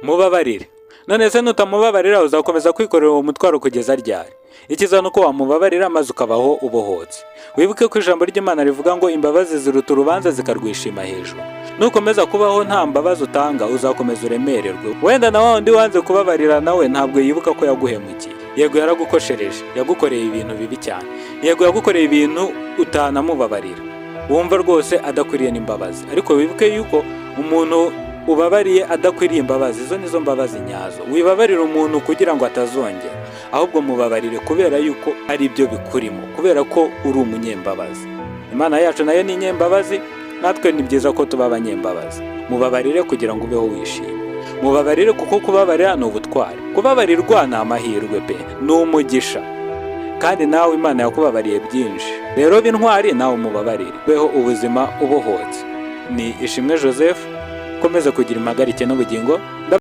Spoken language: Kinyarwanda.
Mubabarire. None se nutamubabarira, uzakomeza kwikorera uwo mutwaro kugeza ryari? Icyiza ni uko wamubabarira maze ukabaho ubohotse. Wibuke ko ijambo ry'Imana rivuga ngo imbabazi ziruta urubanza zikarwishima hejuru. Nukomeza kubaho nta mbabazi utanga, uzakomeza uremererwe. Wenda na wa wundi wanze kubabarira nawe ntabwo yibuka ko yaguhemukiye. Yego, yaragukoshereje, yagukoreye ibintu bibi cyane. Yego, yagukoreye ibintu utanamubabarira, wumva rwose adakwiriye n'imbabazi. Ariko wibuke yuko umuntu ubabariye adakwiriye imbabazi, izo nizo mbabazi nyazo. Wibabarira umuntu kugira ngo atazongera, ahubwo mubabarire kubera yuko ari byo bikurimo, kubera ko uri umunyembabazi. Imana yacu nayo ni inyembabazi, natwe ni byiza ko tuba abanyembabazi. Mubabarire kugira ngo ubeho wishimye. Mubabarire kuko kubabarira ni ubutwari, kubabarirwa ni amahirwe pe, ni umugisha. Kandi nawe Imana yakubabariye byinshi. Rero b'intwari, nawe umubabarire, ubeho ubuzima ubohotse. Ni Ishimwe Joseph. Ukomeze kugira impagarike n'ubugingo.